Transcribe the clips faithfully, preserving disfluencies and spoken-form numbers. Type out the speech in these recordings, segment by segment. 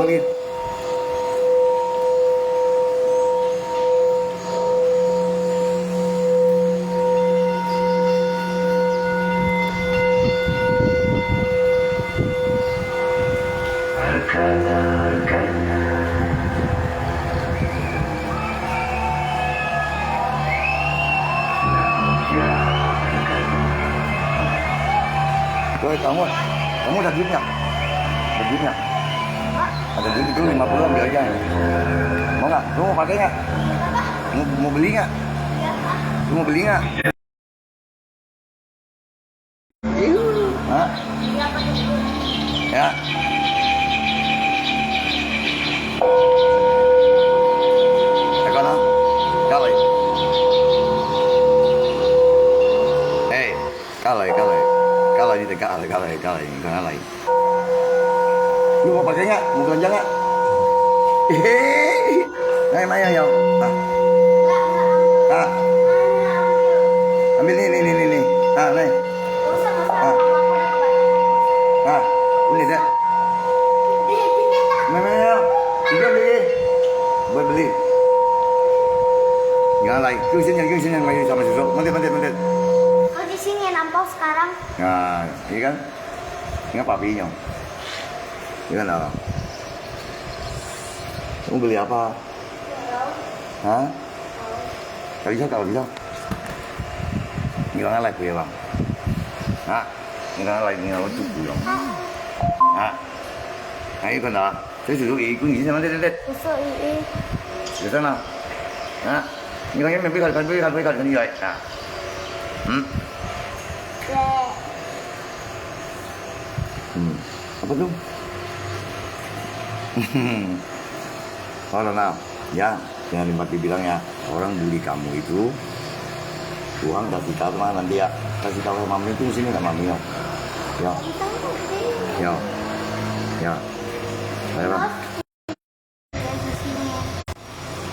Woi, kamu, kamu dagingnya? Dagingnya? Ada daging itu lima puluh, ambil aja. Mau nggak? Lu mau pakai nggak? Mau, mau beli nggak? Lu mau beli nggak? Hah? Ya. Tekan ah. Kali. Hei. Kali, kali. Kali, ni tekan, kali, kali, kali. Ni kau nak pakai nggak? Mau belanja nggak? Hehehe. Nai, mai, ya, ya. Ah. Ah. Ambil ni, ni, ni, ni, ni. Ah, nai. Ah. Ah. Boleh tak? Mai, mai, ya. Boleh beli. Boleh beli. Jangan lari. Kau sini, kau sini, mai sama susu. Mantap, mantap, mantap. Kau di sini nampak sekarang. Nah, iya kan? Ingat papi nyong. Iya kan, Dara? Kamu beli apa? Hah? Kau bisa, kau bisa. Ni orang lain punya bang. Hah? Ni orang lain, ni orang tu punya. Hah? Ayo kan, Dara? Saya susu ikut ni sama dia, dia. Susu ikut. Di sana. Hah? Ni orang yang beli kan, beli kan, beli kan, beli kan. Hah? Hmm? Hmm. Apa tu? Halo, nah, ya, jangan limbati bilang ya, orang bully kamu itu, Tuhan kasih tahu mana dia, kasih tahu sama mami itu sini tak mami ya. Ya. Ya. Ya. Ayo, Bang.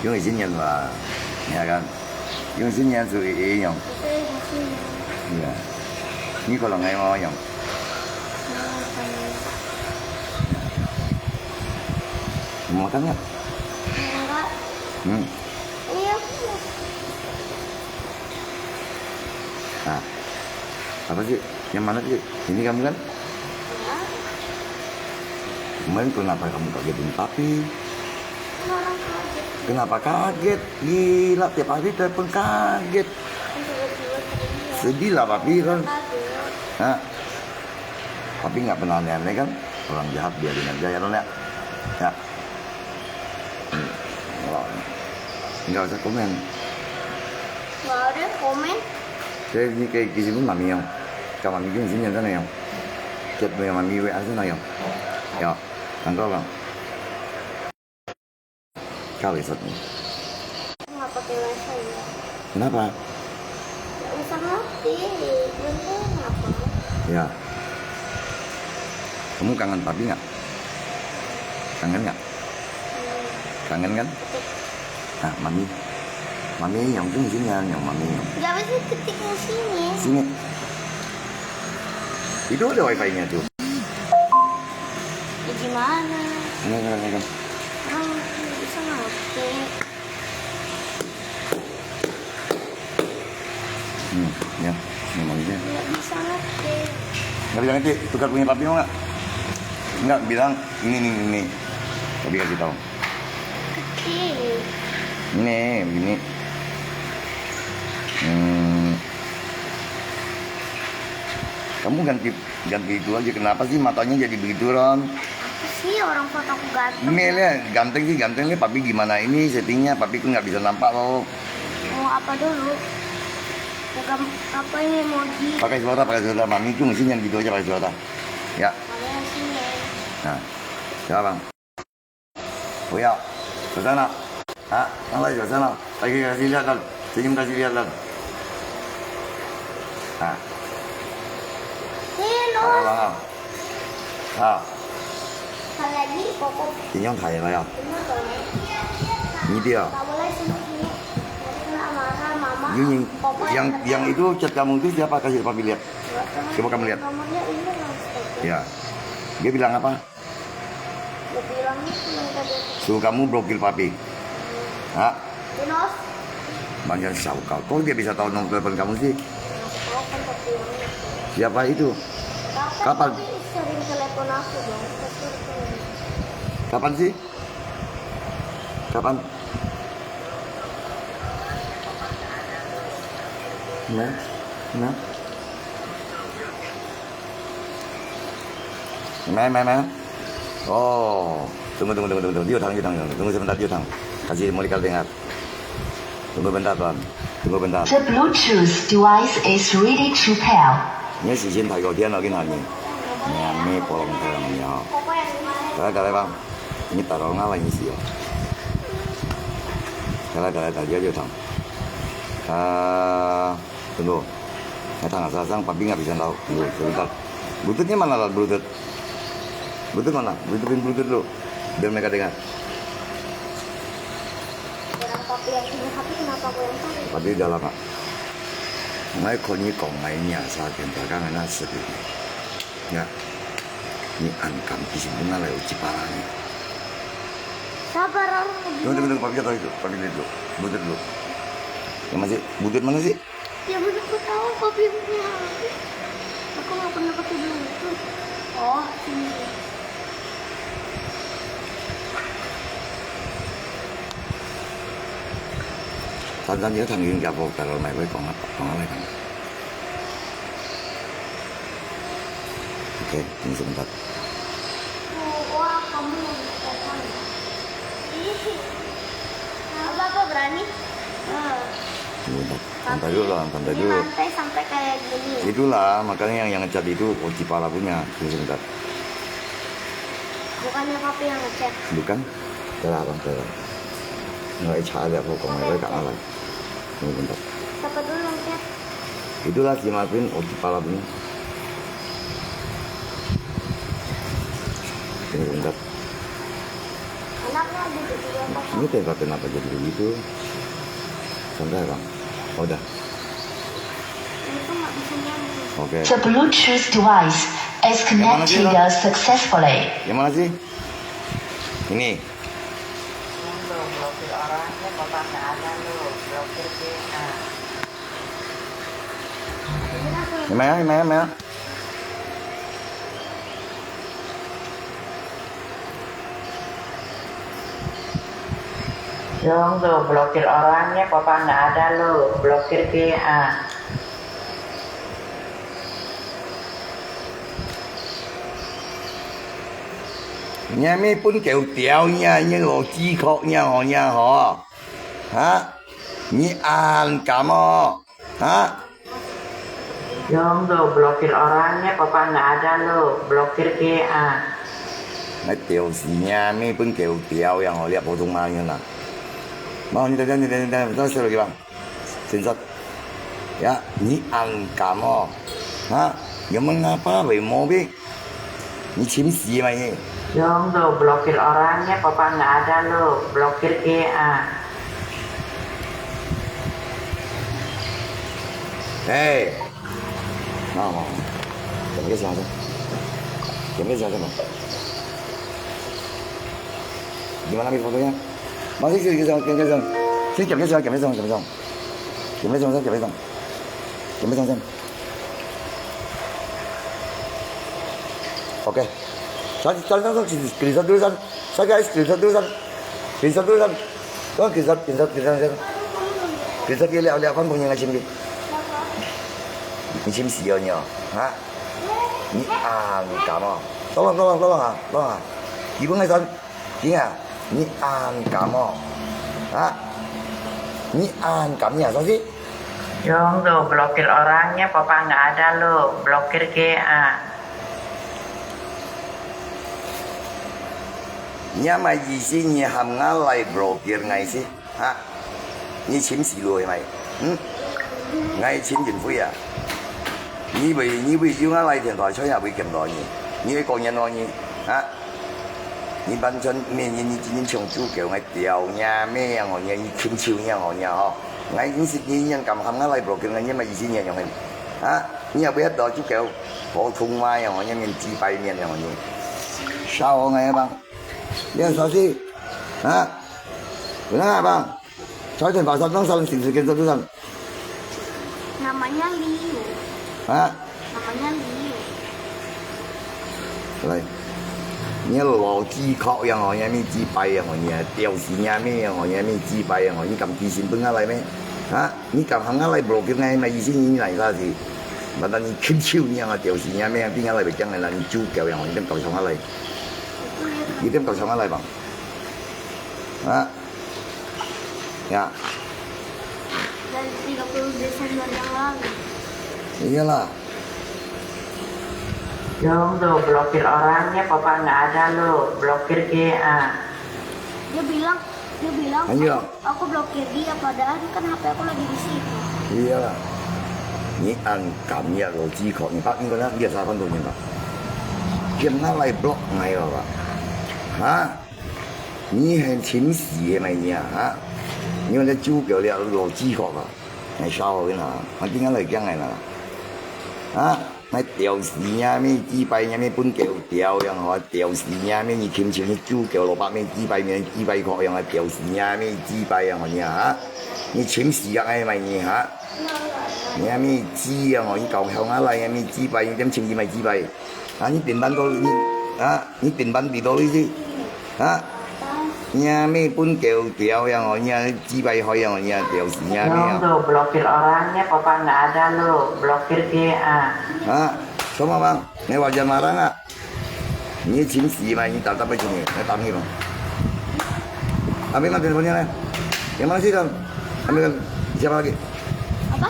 用以前人嘛，你看看，用以前人就一样。对，还是一样。对啊，你可能还一样。Mau makan nggak? Enggak. Hmm. Iya. Ah, apa sih? Yang mana sih? Ini kamu kan? Kemarin kenapa kamu kagetin papi? Kenapa kaget? Gila, tiap hari telepon kaget. Sedih lah papi kan? Hah? Papi nggak pernah aneh-aneh kan? Orang jahat biarin aja ya, Ron, ya? Ya. Hmm. Wah. Nggak usah komen. Nggak ada komen. Jadi, ini kayak di sini mami yang. Kau mami di sini yang sana yang. Chat punya mami W A sana yang. Ya, tanggal bang. Kau besok ni. Nggak pakai wifi ya. Kenapa? Nggak usah ngerti. Belum tahu ngapa. Ya. Kamu kangen papi nggak? Kangen nggak? Kangen kan? Nah, mami. Mami yang tu sini, yang mami yang. Nggak bisa ketik di sini. Sini. Itu ada wifi-nya tu. Ya, gimana? Ini, ini, ini. Orang bisa ngerti. Hmm, ya, memang ya. Nggak bisa ngetik. Nggak bisa ngetik, tukar punya papi mau nggak? Nggak, bilang ini, ini, ini. Papi kasih tahu. Kecil. Ini, begini. Hmm. Kamu ganti, ganti itu aja. Kenapa sih matanya jadi begitu, Ron? Apa sih orang fotoku ganteng? Ini lihat, ganteng sih, ganteng lihat. Papi gimana ini settingnya? Papi kok nggak bisa nampak loh. Mau apa dulu? Mau gam-, apa ini emoji? Pakai suara, pakai suara. Mami cuma sini yang gitu aja pakai suara. Ya. Mana yang sini? Nah, siapa, Bang? Buyau, ke sana. Ha, nang lai ke sana. Kasih, kasih lihat kan. Senyum kasih lihat kan. Ha. Hello. Ha, Bang, ha. Ha. Kalau ni pokok. Senyum saya lah ya. Senyum dong. Ni dia. Tak boleh senyum sini. Nanti kena marah mama. Ini yang, pokok yang, yang itu chat kamu itu siapa? Kasih papi lihat. Coba kamu lihat. Nomornya ini lah. Ya. Dia bilang apa? Nggak Bilangnya cuma tadi. Suruh kamu blokir Papi. Ha? Terus? Banyak saukau. Kau dia bisa tahu nomor telepon kamu sih? Aku tahu kan Papi yang itu. Siapa itu? Tahu kan Kapan? Papi sering telepon aku dong. Terus telepon. Kapan sih? Kapan? Nah, nah. Mẹ, mẹ, mẹ. Oh, tunggu, tunggu, tunggu, tunggu, tunggu. Liu Tang, Liu Tang, tunggu sebentar, Liu Tang. Kasih mau dengar. Tunggu bentar, Tuan. Tunggu bentar. The Bluetooth device is ready to pair. Ini sisin Thai kau dia nak gini ni. Ni, ni polong polong ni, oh. Kau dah, kau dah, bang. Ini taruh ngalah ini sih, oh. Kau dah, kau dah, kau dah, Liu Tang. Ah, Tunggu. Datang asal sang, Papi nggak bisa tahu. Tunggu sebentar. Bluetoothnya mana lah, Bluetooth? Bluetooth mana? Bluetoothin Bluetooth dulu. Biar mereka dengar. Orang Papi yang punya H P, kenapa aku yang tahu? Papi udah lama. Ngai kau ni kau ngai ni asal kan, dagang anak sedih. Ya. Ni ankam isi bunga lah uji parah ni. Sabar, orang. Tunggu, tunggu, tunggu, Papi tahu itu. Papi lihat dulu. Bluetooth dulu. Yang masih, Bluetooth mana sih? Ya, mana aku tahu Papi punya. Aku nggak pernah pakai Bluetooth. Oh, sini. Tan-tan dia thang yung kiapo, kalau mai koi kong apa, kong apa kan. Oke, ini sebentar. Wah, kamu yang telepon. Ih, apa, apa berani? Ah. Sebentar. Santai dulu lah, santai dulu. Ini lantai sampai kayak gini. Itulah, makanya yang, yang cat itu, oh, Cipala punya. Tunggu sebentar. Bukannya Papi yang ngecat. Bukan? Dah lah, abang, dah lah. Nggak, cara dia, pokoknya, nggak, nggak, nggak. Tunggu sebentar. Siapa dulu yang ngecat? Itulah si Marvin, oh, Cipala punya. Tunggu sebentar. Anaknya gitu juga, Pak. Ini tempat kenapa jadi begitu? Santai, Bang. Oh, udah. Itu nggak bisa nyambung. Oke. The Bluetooth device is connected successfully. Yang mana sih? Ini. Blokir orangnya, Papa nggak ada, lo. Blokir dia. Nah. Yang mana, yang mana, yang mana? Dong, tuh, blokir orangnya, Papa nggak ada, lo. Blokir G A. Nya mi pun kêu tiao nya, nya lo chi kok nya ho nya ho. Ha? Ni an kam o. Ha? Dong, tuh, blokir orangnya, Papa nggak ada, lo. Blokir G A. Nggak tiao si nya mi pun kêu tiao yang ho, lihat potong mah nya na. Mau ni tadi, ni tadi, ni tadi, terus lagi, Bang. Sensor. Ya, ni an kam o. Ha? Yang mengapa, Bang? Mau, Bang? Ni chim si mai ni. Dong, tuh, blokir orangnya, Papa nggak ada, lo. Blokir G A. Hei. Mau, mau. Jangan ke sana. Jangan ke sana, Bang. Di mana mi fotonya? Masih sini, sini, sini, sini. Sini, jangan ke sana, jangan ke sana, jangan ke sana. Jangan ke sana, jangan ke sana. Jangan ke sana, sana. Oke. Cari, cari, cari, cari, screenshot dulu, San. Saya guys, screenshot dulu, San. Screenshot dulu, San. Tolong screenshot, screenshot, screenshot, San. Screenshot dia lihat, lihat, Bang, punya ngacim dia. Ngacim si yo nyo, ha? Ni an kam o. Tolong, tolong, tolong, ha, tolong, ha. Ibu ngai, San. Ingat, ni an kam o. Ha? Ni an kam nya, San si? Dong, tuh, blokir orangnya, Papa nggak ada, lo. Blokir G A. Nya mai isi ni ham ngalai blokir ngai si. Ha? Ni chim si lo mai. Hmm? Ngai chim jin fui a. Ni bui, ni bui yu ngalai tian tua choi a bui kem lo ni. Ni bui kong nian lo ni. Ha? Ni ban chon mi ni ni ni chong chu kêu ngai tiao nya mi yang ho nya ni chim chiu nya ho nya ho. Ngai ni si ni yang kam ham ngalai blokir ngai ni mai isi ni yang ngai. Ha? Ni a bui hat do chu kêu. Ho thung ma yang ho nya min chi pai mian yang ho ni. Sao ho ngai bang. 你很熟悉啊？Kenapa? Saya dan bahasa Minang saling singkirkan satu-satu. Namanya Liu. Ha? Namanya Liu. 來，你老雞殼樣哦，你還沒雞掰樣哦，你還屌絲娘咩樣哦，你還沒雞掰樣哦，你敢寄信分𠊎來咩？啊？你敢喊𠊎來block𠊎，麼意思你來啥事？Mata你禽獸你樣啊，屌絲娘咩樣，分𠊎來別講來啦，你豬狗樣哦，你點搞笑𠊎來？你點搞笑𠊎來吧？啊？Ya. Dari tiga puluh Desember yang lalu. Iyalah. Dong, tuh, blokir orangnya, papa nggak ada, lo. Blokir ke, ah. Dia bilang, dia bilang, Ayo. Aku, aku blokir dia, padahal kan H P aku lagi di situ. Iyalah. Ni an kam ya lo, 你把，你跟他，你也是很多年吧？叫他來block𠊎了吧？啊？ 你還尋死个麼个啊？哈？你還在豬狗了，老雞殼啊！𠊎笑話你啦，𠊎今日來講个啦。啊？𠊎屌死你啊！你雞掰你啊！你分狗屌樣吼，屌死你啊！你你尋尋你豬狗蘿蔔，你雞掰你雞掰殼樣啊！屌死你啊！你雞掰樣吼你啊！哈？你尋死啊！哎，麼个哈？你啊！你雞樣吼，你搞笑𠊎來啊！你雞掰，你點尋你麼雞掰？啊！你頂班到你啊！你頂班比到你去？啊？ 你啊，你分狗屌樣哦，你啊，雞掰開樣哦，你啊，屌死你啊，你啊。Dong, tuh, blokir orangnya, papa nggak ada, lo. Blokir ke, ah. 啊？什麼嘛？你話人話人啊？你尋死嘛，你打打不起你，你打你嘛。Ambil kan teleponnya, eh? Yang mana sih, Dong? Ambil kan, siapa lagi? Apa?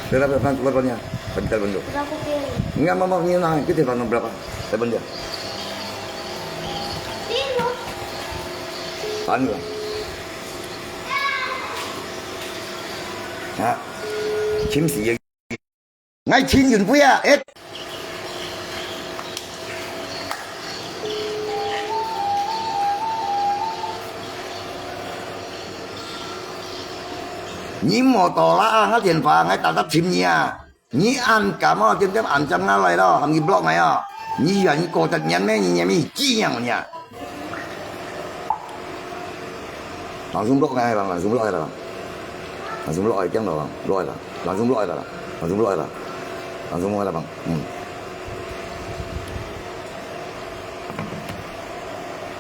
Dia dapat teleponnya. Bagi telepon dulu. Udah aku kirim. Enggak, Mama, ini nah, itu telepon berapa? Telepon dia. Sino? Paano ba? Ha? Kim si Ngai Chin Yun Pui ah, eh. Ni mo to la, ngai 電話, ngai 打打尋你啊。 你恁敢哦，點點恁針𠊎來咯，喊你block𠊎哦。你以為你過得人咩？你人咩雞樣你啊？Langsung block𠊎啦，langsung block𠊎啦，langsung block𠊎，驚到block𠊎啦，langsung block𠊎啦，langsung block𠊎啦，langsung block𠊎啦，嗯。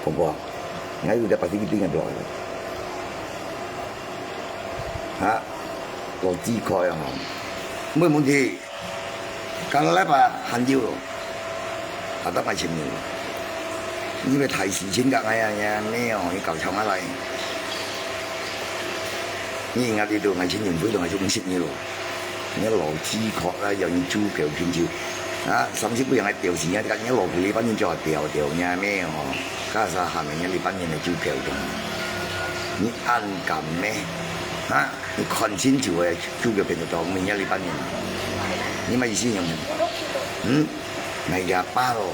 Kong kong，𠊎有隻把自己定个block𠊎啦。哈？老雞殼樣哦，沒問題。 Kalau lepas hanjil lo, ada macam ni. Ni bê thai si chin kak ngai ya, ni oh, ni kau chau ngai lai. Ni ngat itu ngai chin yung pui dong ngai chung sit ni lo. Ni lo chi kok la, yang chu keu chin chu. Ha, samsi pui yang ai teu si nya, kat ni lo pui li pan ni cho teu teu nya me oh. Kasa ham ni li pan ni na chu keu dong. Ni an kam me. Ha? 你看清楚个，就个變做到明年禮拜年。你麼意思樣？嗯？𠊎也罷咯。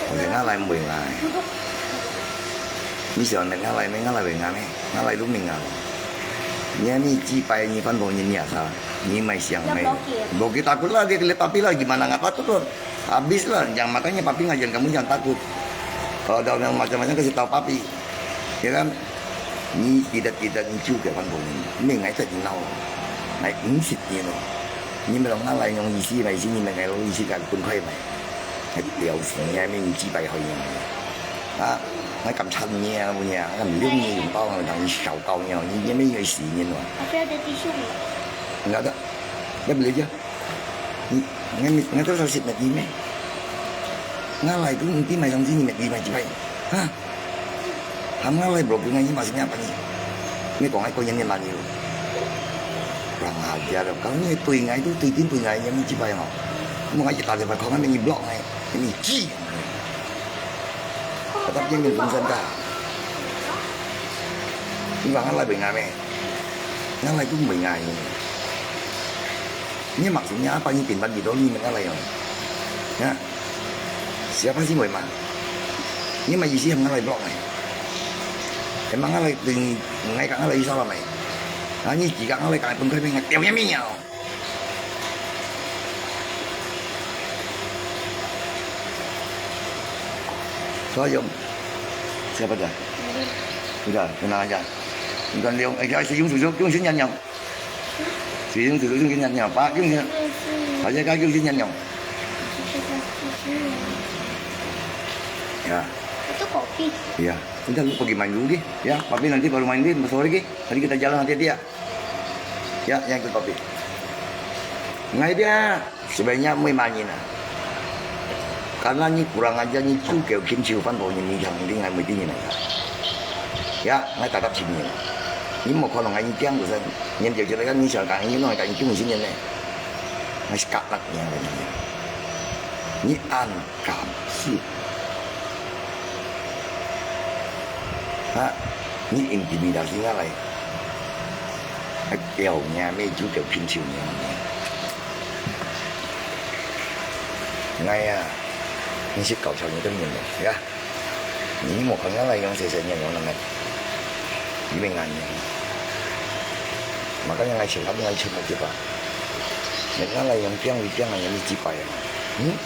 我講𠊎來毋會𠊎。你想𠊎來咩？𠊎來會𠊎咩？𠊎來都明啊咯。你還你祭拜你翻頭你也啥？你買想咩？Block kita pun lah, dia kena papi lah, gimana nggak patut tuh? Habis lah, yang makanya papi ngajar kamu jangan takut. Kalau ada orang macam-macam kasih tahu papi. Ya kan? Ni tidak-tidak ni juga kan kau ni. Ni ngai tak kenal. Ngai insik ni lo. Ni memang ngalai yang isi mai isi ni mengai lo isi kan pun kai mai. Ngai liau si ni mai isi bai hoi ni. Ha, ngai kam chan ni punya, ngai liu ni yung tao ngai dang xiao tao ni, ni ni mai isi ni lo. Tapi ada tisu nggak? Nggak ada. Dia beli aja. Ngai, ngai, ngai terus asit mati meh. Ngalai tu nanti mai sangsi ni mati mai jibai. Ha? Ham ngalai bro, ngai ni masih apa ni? Ni kong ngai kau ni mani lo. Kurang ajar lo. Kalau ni tui ngai tu, tui tin tui ngai ni jibai lo. Mau ngai kita dia kau ngai ni block ngai. Ni ji. Tetap ni min pun santa. Ni bang ngalai bengai meh. Ngalai tu bengai ni. Ni maksudnya apa ni pinban di doli mengalai yang? Ya. Siapa sih mau emang? Ni mai isi yang ngalai blok ni. Emang ngalai tu ngai kat ngalai salah mai. Ha ni jika ngalai kat pun kau ni ngai tiap yang miau. Có không? Siapa dah? Udah, tenang aja. Bukan Leong, eh, siapa Leong Susuk, Leong Sin Yan Yang. Si Leong Susuk, Leong Sin Yan Yang. Pak Leong Sin, aja kau Leong Sin Yan Yang. Ya. Itu kopi. Iya. Udah, lu pergi main dulu deh. Ya, Papi nanti baru main deh, sore deh. Tadi kita jalan hati-hati ya. Ya, yang ikut Papi. Ngai dia. Sebenarnya mui mani na. Karena ni kurang ajar ni juga kim chiu fan bo ni ni yang ni ngai mui di ni na. Ya, ngai tatap sini. Ni mo kono ngai ni tiang ko san. Ni dia jadi kan ni siapa kan ni no kan ni cuma sini ne. Ngai sekat nak ni yang ni. Ni an kam si. Ha, ni intimidasi ngai lai. Ai, kiao nia me ju kiao kim chiu nia. Ngai ya, ni si kau chau ni tu ni ya. Ni mo kau ngai lai yang sese ni yang nang ngai. Ni me ngai ni. Makanya ngai siap ngai cuma juga. Ni ngai lai yang tiang ni tiang ni ni jipai ya. Hmm?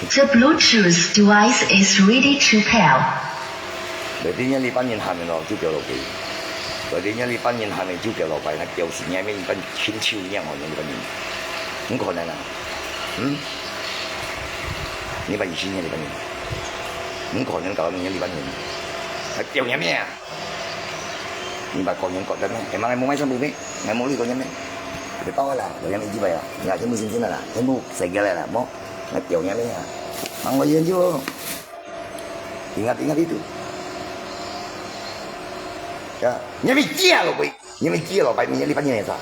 The Bluetooth device is ready to pair. Berarti nya li pan yin han lo, ju kiao lo kui. Berarti nya li pan yin han ju kiao lo pai, na kiao si nya me li pan chin chiu nya ho nya li pan yin. Nggak ko na na. Hmm? Ni pan yin si nya li pan yin. Nggak ko na kau nya li pan yin. Na kiao nya me ah. Ni ba kau yang kau dan, emang ai mo mai sang bumi, ngai mo li kau yang ni. Dia tahu lah, kau yang ni jibai lah. Ya, semua sini lah, semua segala lah, mo. Ngai tiau yang ni ya. Mang lo yang juga. Ingat-ingat itu. Ya, nyami jia lo boy, nyami jia lo pai, nyami lipat nyami sa.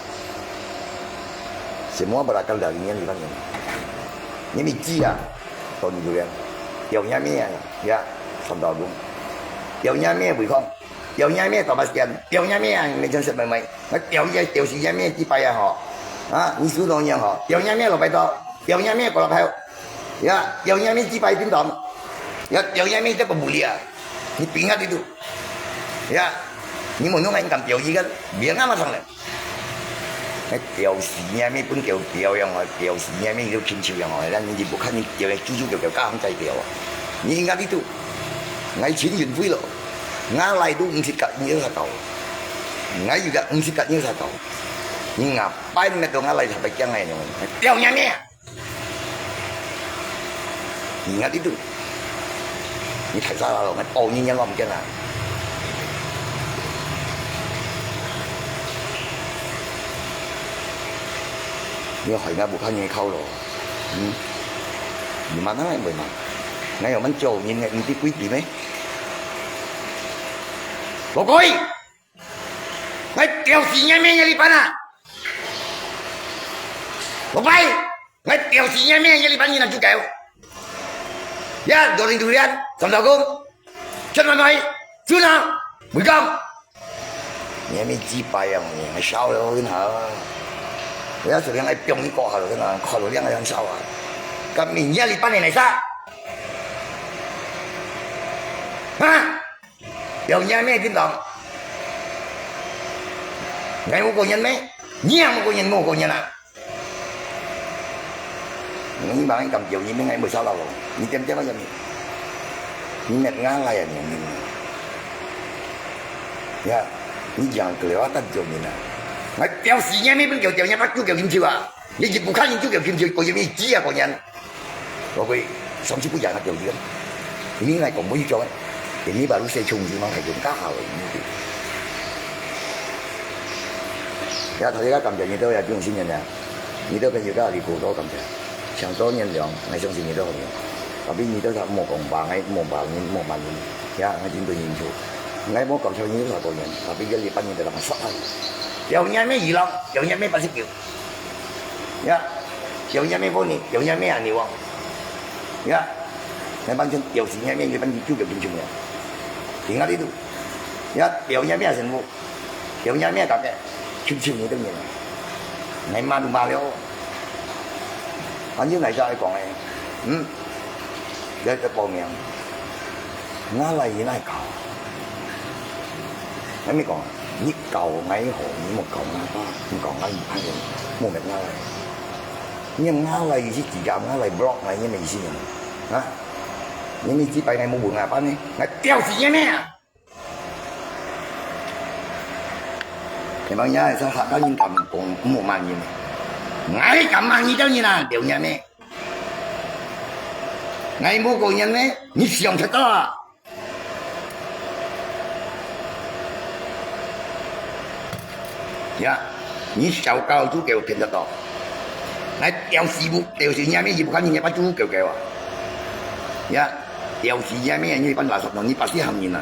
Semua berakal dari nyami lipat nyami. Nyami jia, tahun durian. Tiau nyami ya, ya, sandal bung. Tiau nyami bui kong. Tiau nyami Thomas Kian, tiau nyami yang macam sebenarnya. Tiau nyami, tiau si nyami di payah ho. Ha, ni su dong yang ho. Tiau nyami lo pai to. Tiau nyami ko lo pai. Ya, tiau nyami di pai pin dong. Ya, tiau nyami dia pembulia. Ni pingat itu. Ya, ni mau nunggu kan tiau ikan, biar nggak masang le. 該吊死你啊！你本吊吊樣啊，吊死你啊！你都牽手樣啊！咱你不看你吊个，久久久久，加行再吊啊！你應該你都，𠊎錢運費咯，𠊎來都毋識甲你啥搞，𠊎有甲毋識甲你啥搞，你啊，擺毋到𠊎來，白驚个樣，吊你啊！ 你啊，你都，你太傻了，我包你年老不见了。你害俺不看你靠了，嗯？你妈那也没嘛，俺有蛮教你呢，你的规矩呢？老鬼！ 我吊死你命也你办啊！我拜，我吊死你命也你办，你拿去搞。Ya, durian-durian, sandal gong, chân mà nói, chân à, mùi gong. Ni mi chỉ bài yang ni, ngai sao lo, kena. Ya, sudah ngai piong ni kok hal, kena, kalau dia ngai yang sao ah. Kami ni lipan ni nai sa. Ha? Yau nyamé pin tong. Ngai mu ko nyan me? Nyi mu ko nyan mu ko nyan a? Ngi bang ngi kam kiau nyi me ngai mu sa lau lo. Nyi tem tem a yam nyi. Nyi met nga lai a nyi nyi. Ya, nyi jang ke leo a tan kiau nyi na. Ngai kiau si nyamé pun kiau kiau nyam a kiau kiau kim chiu a. Nyi ji bu kha nyi kiau kiau kim chiu ko yam nyi ji a ko nyan. Lo kui, song si bu yang a kiau ji kan. Ini ngai kong bu yi kiau kan. Ini baru saya chung ji mang hai kiau ka hao ini. Ya, thoi ka kam kiau ni to ya chung sin nyan ya. Ni to kan yu ka li ku to kam kiau. Siang to nyan liang, ngai song si ni to hao. Tapi ni to sa mo kong ba ngai mo ba ni mo ba ni. Ya, ngai jin to yin chu. Ngai mo kam kiau ni to sa to nyan. Tapi ya li pan ni to la ma sa. Kiau nyan me yi lang, kiau nyan me pa si kiau. Ya, kiau nyamé boni, kiau nyamé a ni wang. Ya, ngai ban chen kiau si nyamé, ngai ban kiau kiau kim chung ya. Tinggal itu. Ya, kiau nyamé a sen wu. Kiau nyamé a kake. Kim chung ni tu ni. Ngai ma tu ma liao. An yu ngai sa ai kong ai. Hmm. Dia te pau miang. Nga lai ni nai kau. Ngai mi kong. 你教𠊎好，你莫教𠊎歹，你教𠊎歹，莫滅𠊎。你拿來意思指責，拿來block𠊎，你个意思呢？啊？你个指責𠊎無問𠊎辦呢？𠊎吊死你咩啊！你講你係客家人敢講，毋好罵人呢？𠊎敢罵你个人啊，留你咩？𠊎無講人咩？你想得到啊？ 呀，你小狗豬狗騙得到？𠊎吊死你，吊死你咩？你毋看你个豬狗狗啊？呀，吊死你咩？你班垃圾桶，你把死喊人啊？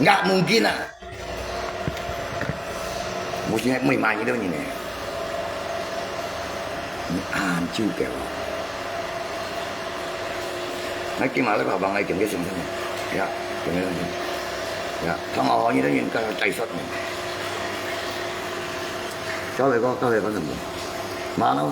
壓目鏡啊！無事，毋會罵你个人呢。 你恁久个哦。𠊎今日來搞幫𠊎講个先生，呀，講个先生，呀，他們好，你的人跟他再說呢。教會講，教會講什麼？馬上